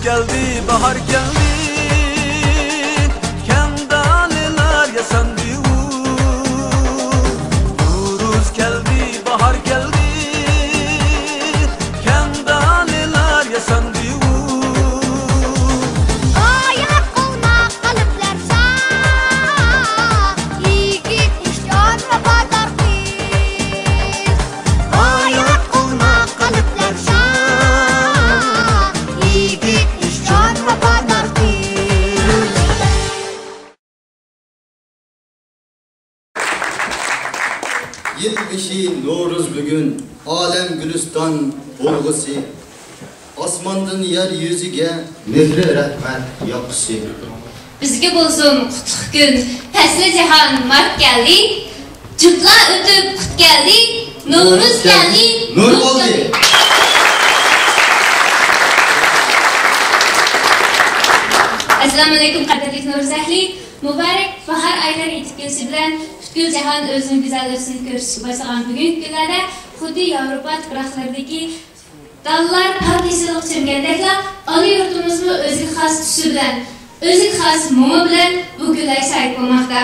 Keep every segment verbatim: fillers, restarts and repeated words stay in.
كەلدى، باھار كەلدى، كەڭ دالىلار ياساندى ئۇ. نورۇز كەلدى، باھار كەلدى، كەڭ دالىلار ياساندى ئۇ. ئاياق قويما قەلبلەر شاد، يىگىت ئىشچان ۋاپادار قىز. ئاياق قويما قەلبلەر شاد، يىگىت ئىشچان ۋاپادار قىز. يىل بېشى نورۇز بۈگۈن، ئالەم گۈلىستان بولغۇسى. ئاسماندىن يەر يۈزىگە مېھرى رەھمەت ياغقۇسى. بىزگە بولسۇن قۇتلۇق كۈن، پەسلى جاھان مارت كەلدى. جۇتلار ئۆتۈپ قۇت كەلدى، نورۇز كەلدى، نۇر بولدى. ئەسسالامۇئەلەيكۇم، قەدىرلىك نورۇز ئەھلى! مۇبارەك باھار ئايلىرى يېتىپ كېلىشى بىلەن پۈتكۈل جاھان ئۆزىنىڭ گۈزەللىكىنى كۆرسىتىشكە باشلىغان بۈگۈنكى كۈنلەردە خۇددى ياۋروپا تۇپراقلىرىدىكى دالىلار پاك يېشىللىققا چۆمگەندەكلا، ئانا يۇرتىمىزمۇ ئۆزىگە خاس تۈسى بىلەن، ئۆزىگە خاس مۇڭى بىلەن بۇ كۈنلەرگە شاھىت بولماقتا.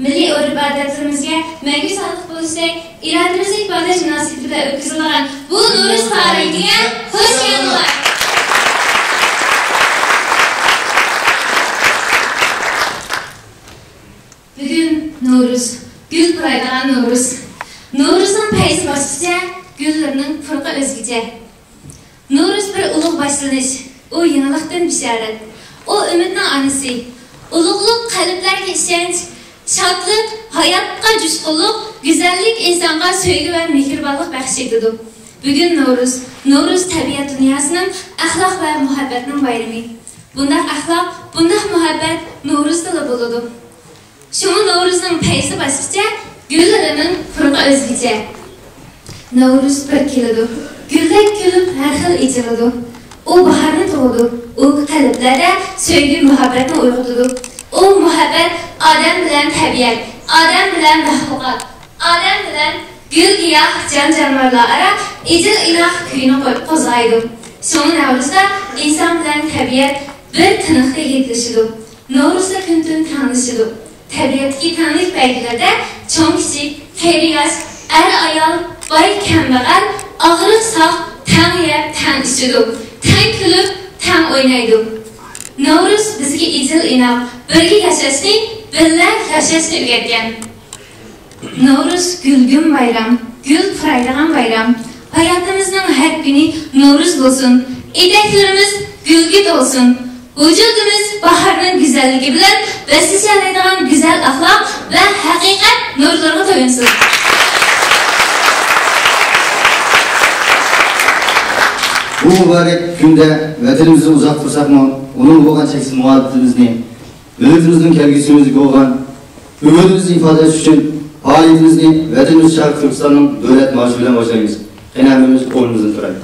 مىللىي ئۆرپ-ئادەتلىرىمىزگە مەڭگۈ سادىق بولۇشتەك ئىرادىمىزنى ئىپادىلەش مۇناسىۋىتى بىلەن ئۆتكۈزۈلىدىغان بۇ نورۇز پائالىيىتىگە خۇش كەلدىڭلار! بۈگۈن نورۇز، گۈل پۇرايدىغان نورۇز. نورۇزنىڭ پەيزى باشقىچە، گۈللىرىنىڭ پۇرىقى ئۆزگىچە. نورۇز بىر ئۇلۇغ باشلىنىش، ئۇ يېڭىلىقتىن بېشارەت. ئۇ ئۈمىدنىڭ ئانىسى. ئۇلۇغلۇق، قەلبلەرگە ئىشەنچ، شادلىق، ھاياتقا جۇشقۇنلۇق، گۈزەللىك ئىنسانغا سۆيگۈ ۋە مېھرىبانلىق بەخش ئېتىدۇ. بۈگۈن نورۇز. نورۇز تەبىئەت دۇنياسىنىڭ، ئەخلاق ۋە مۇھەببەتنىڭ بايرىمى. بۇنداق ئەخلاق، بۇنداق مۇھەببەت نورۇزدىلا بولىدۇ. شۇڭا نورۇزنىڭ پەيزى باشقىچە، گۈللىرىنىڭ پۇرىقى ئۆزگىچە. نورۇز بىر كېلىدۇ، گۈلدەك كۈلۈپ ھەر خىل ئېچىلىدۇ. ئۇ باھارنى تۇغىدۇ، ئۇ قەلبلەردە سۆيگۈ مۇھەببەتنى ئويغىتىدۇ. ئۇ مۇھەببەت ئادەم بىلەن تەبىئەت، ئادەم بىلەن مەخلۇقات، ئادەم بىلەن گۈل-گىياھ، جان-جانىۋارلار ئارا ئىجىل-ئىناق كۈيىنى قوي-، قوزغايدۇ. شۇڭا نەۋرۇزدا ئىنسان بىلەن تەبىئەت بىر تىنىقتا ھىدلىشىدۇ. نورۇزدا كۈن-تۈن تەڭلىشىدۇ. تەبىئەتتىكى تەڭلىك بەيگىلىرىدە چوڭ-كىچىك، قېرى-ياش، ئەر-ئايال، باي-كەمبەغەل، ئاغرىق-ساق تەڭ يەپ، تەڭ ئىچىدۇ. تەڭ كۈلۈپ، تەڭ ئوينايدۇ. نورۇز بىزگە ئىجىل-ئىناق، بىرگە ياشاشنى، بىللە ياشاشنى ئۆگەتكەن. نورۇز گۈلگۈن بايرام، گۈل پۇرايدىغان بايرام. ھاياتىمىزنىڭ ھەر كۈنى نورۇز بولسۇن، ئېتەكلىرىمىز گۈلگە تولسۇن، ۋۇجۇدىمىز باھارنىڭ گۈزەللىكى بىلەن بەسلىشەلەيدىغان گۈزەل ئەخلاق ۋە ھەقىقەت نۇرلىرىغا تويۇنسۇن. بۇ مۇبارەك كۈندە ۋەتىنىمىزدىن ئۇزاق تۇرساقمۇ، ئۇنىڭغا بولغان چەكسىز مۇھەببىتىمىزنى، مىللىتىمىزنىڭ كەلگۈسىمىزگە بولغان ئۈمىدىمىزنى ئىپادىلەش ئۈچۈن پائالىيىتىمىزنى ۋەتىنىمىز شەرقىي تۈركىستاننىڭ دۆلەت مارشى بىلەن باشلايمىز. قېنى، ھەممىمىز ئورنىمىزدىن تۇرايلى.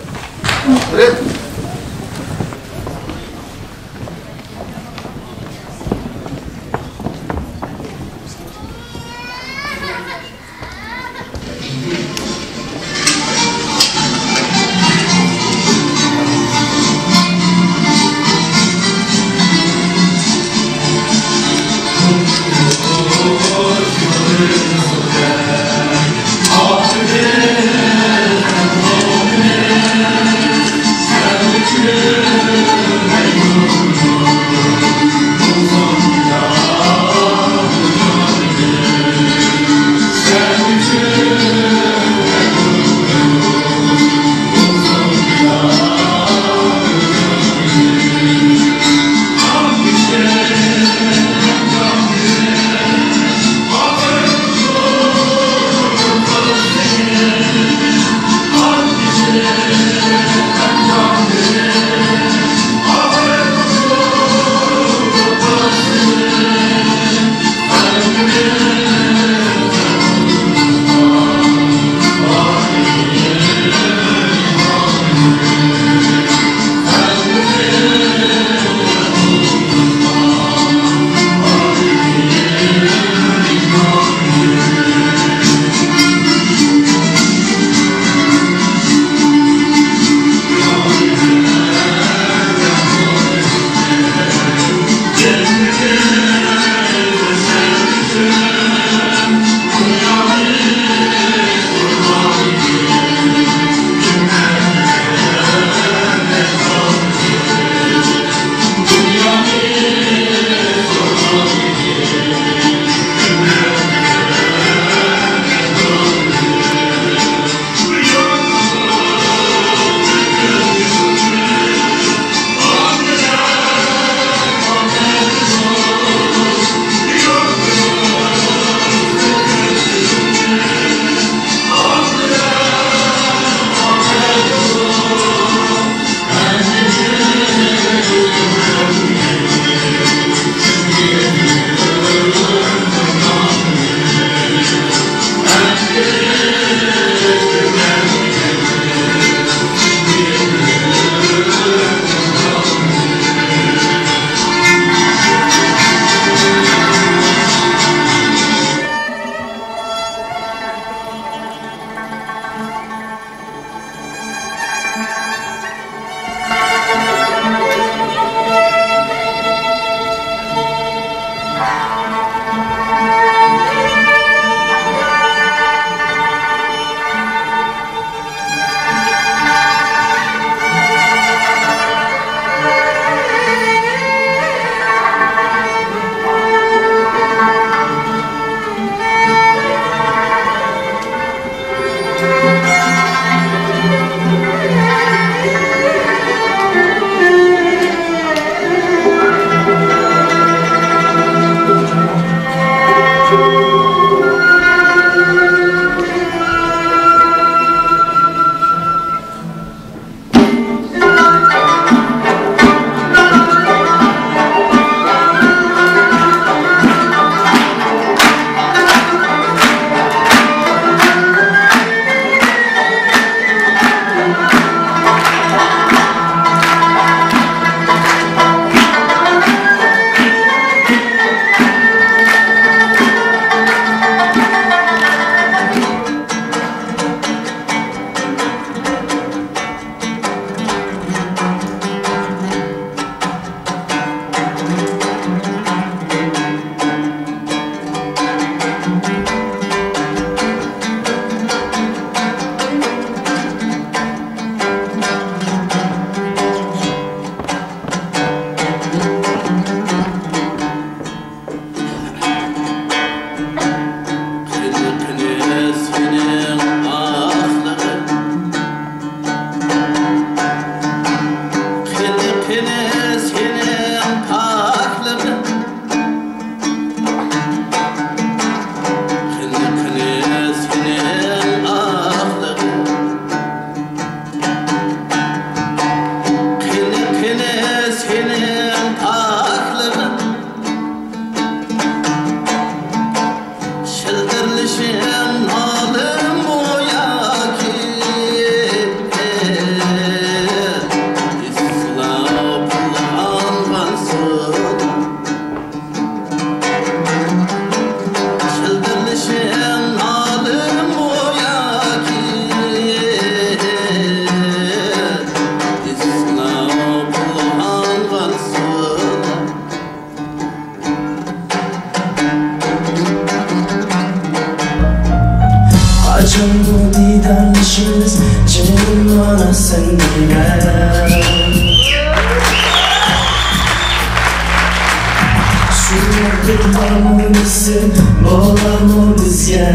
بارمۇ بىلسۇن، بولارمۇ بىزگە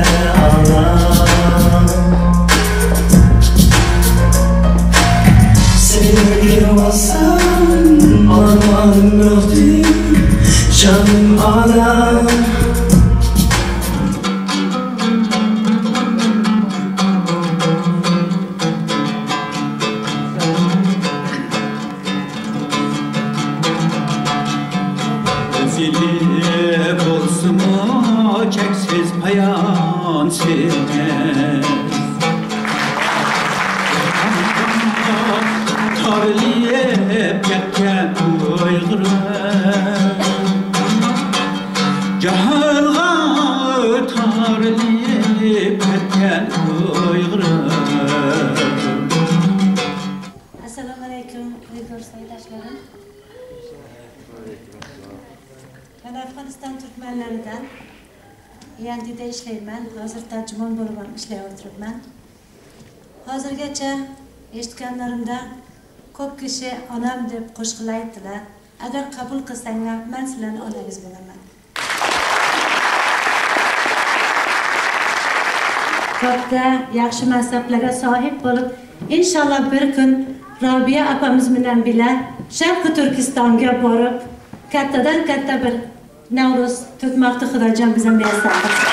ئانا؟ سېنى كۆرۈۋالسام، ئارمانىم يوقتى، جانىم ئانا. ئۆزىدى بولسىمۇ چەكسىز پايانسىز، تارلىيىپ كەتكەن ئۇيغۇرلار، جاھانغا تارلىيىپ كەتكەن ئۇيغۇرلار. ئەسسالامۇ ئەلەيكۇم، ئۇيغۇر ساۋاقداشلىرىم. مەن ئافغانىستان تۈركمەنلىرىدىن، ئى ئېن تىدە ئىشلەيمەن. ھازىر تەرجىمان بولۇپ ھەم ئىشلەپ ئولتۇرۇپمەن. ھازىرغىچە ئېيتقانلىرىمدا كۆپ كىشى ئانام دەپ قوشاقلار ئېيتتىلەر. ئەگەر قەبۇل قىلساڭلار، مەن سىلەرنىڭ ئانىڭىز بولىمەن. كۆپتە ياخشى مەنسەپلەرگە ساھىب بولۇپ، ئىنشاللا بىر كۈن رابىيە ئاپىمىز بىلەن بىللە شەرقىي تۈركىستانغا بارىپ، كاتتىدىن كاتتا بىر نەۋرۇز كۈتمەكتە، خۇداجان بىزگە مۇيەسسەر قىلسۇن.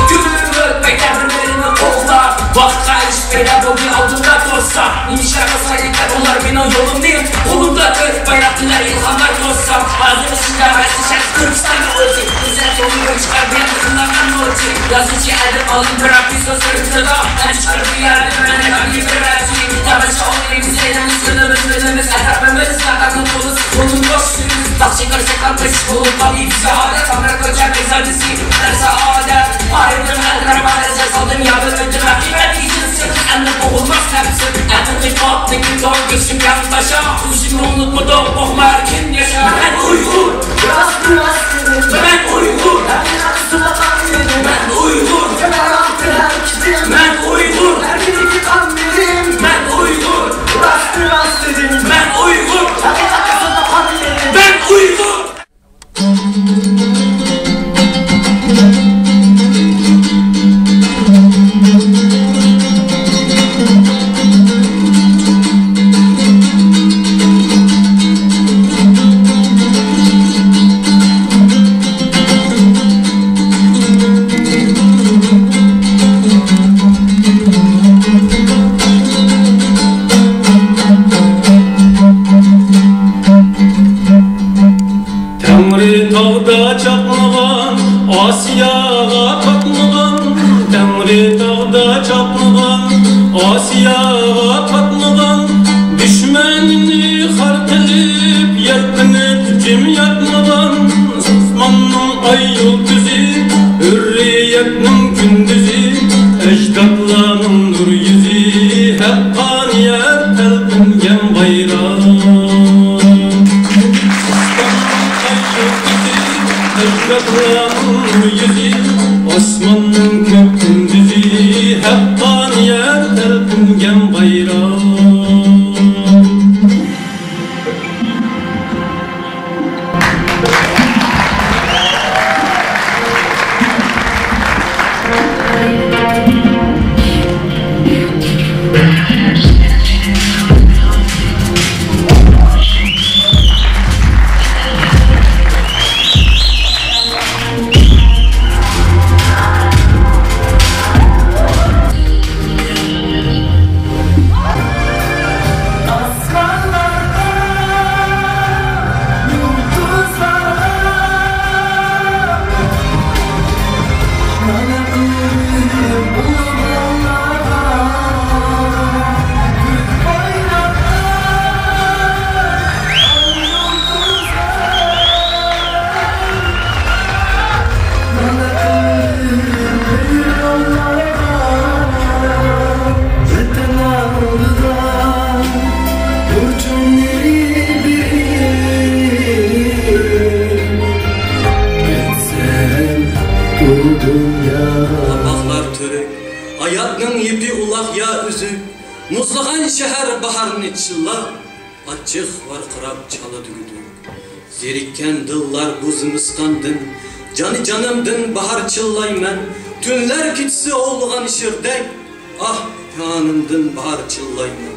كۆپۈپ ئۆتمەكتە بىر-بىرىنى قوغلاپ، ۋاقىتقا ئەگىشىپ پەيدا بولدى ئالدىمدا توسا. نېمە ئىشلار قىلسا يېتەر ئۇلار مېنىڭ يولۇمنى، قولۇمدا كۆك بايراق تىلەر ئىلھاملار توسا. ھازىر شىنجاڭ ئەسلى شەرقىي تۈركىستاننىڭ ئۆزى. بىزدە سولىدىن چىقار بۇيان قىلىنغان نوچى. يازغۇچى ئادەم ئالدىن بىراق يۈز سۆزلىرىم تىلدا. ئەنچۈكتۇر بۇ يەردە مەن ھەم بىر ئەلچى. تاماشا ئوينايمىز، ئەيلەنمىز، بىلىمىز، بىلىمىز ئەتراپىمىز. زاكازنى قولىسىز، قولۇم بوش سۈيىمىز. تاغ شېكەر شەكەر قىش بولۇپ قالدى بىزگە ئادەت. ئامراق كۆچەر بىزلەر بىزگە. سائادەت. ئايرىلدىم ئەتراپ ئھالەتسىز قالدىم يا بىلمىدىم ھەقىقەت يېزىسى. ئەمدى بوغۇلماس نەپسىم. ئەتىرنى پاكلىكى تور كۆزۈم يان تاشا. ئۆزۈمنى ئۇنتمىدىم، ئوقما ئەركىن ياشا. مەن ئۇيغۇر. راست، راست دېدىم. مەن ئۇيغۇر. ھەقىقەت ئىزدىمەكتە دېدىم. مەن ئۇيغۇر. جاراڭ ھەرىكىتىم. مەن ئۇيغۇر. ئەركىنلىكى قان بېرىم. مەن ئۇيغۇر. راست، راست دېدىم. مەن ئۇيغۇر. ھەقىقەت ئىزدىمەكتە دېدىم. مەن ئۇيغۇر. تەڭرى تاغدا چاقنىغان، ئاسىياغا قاتنىغان. تەڭرى تاغدا چاقنىغان، ئاسىياغا قاتنىغان. دۈشمەننى خار قىلىپ، يەلپۈنۈپ جىم ياتمىغان. ئاسماننىڭ ئاي يۇلتۇزى، ھۆررىيەتنىڭ كۈندۈزى، ئەجدادلارنىڭ نۇر يۈزى، ھەققانىيەت تەلپۈنگەن بايراق. ئاسماننىڭ ئاي يۇلتۇزى، ئەجدادلارنىڭ نۇر يۈزى، ئاسماننىڭ كۆك كۈندۈزى، ھەققانىيەت تەلپۈنگەن بايراق. ئۈزۈك، مۇزلىغان شەھەر باھارنى چىللاپ، ئاچچىق ۋارقىراپ چالىدۇ گۈدۈك. زېرىككەن دىللار بۇ زىمىستاندىن، جانى جانىمدىن باھار چىللايمەن. تۈنلەر كېچىسى ھۇۋلىغان شىردەك، ئاھ، پىغانىمدىن باھار چىللايمەن.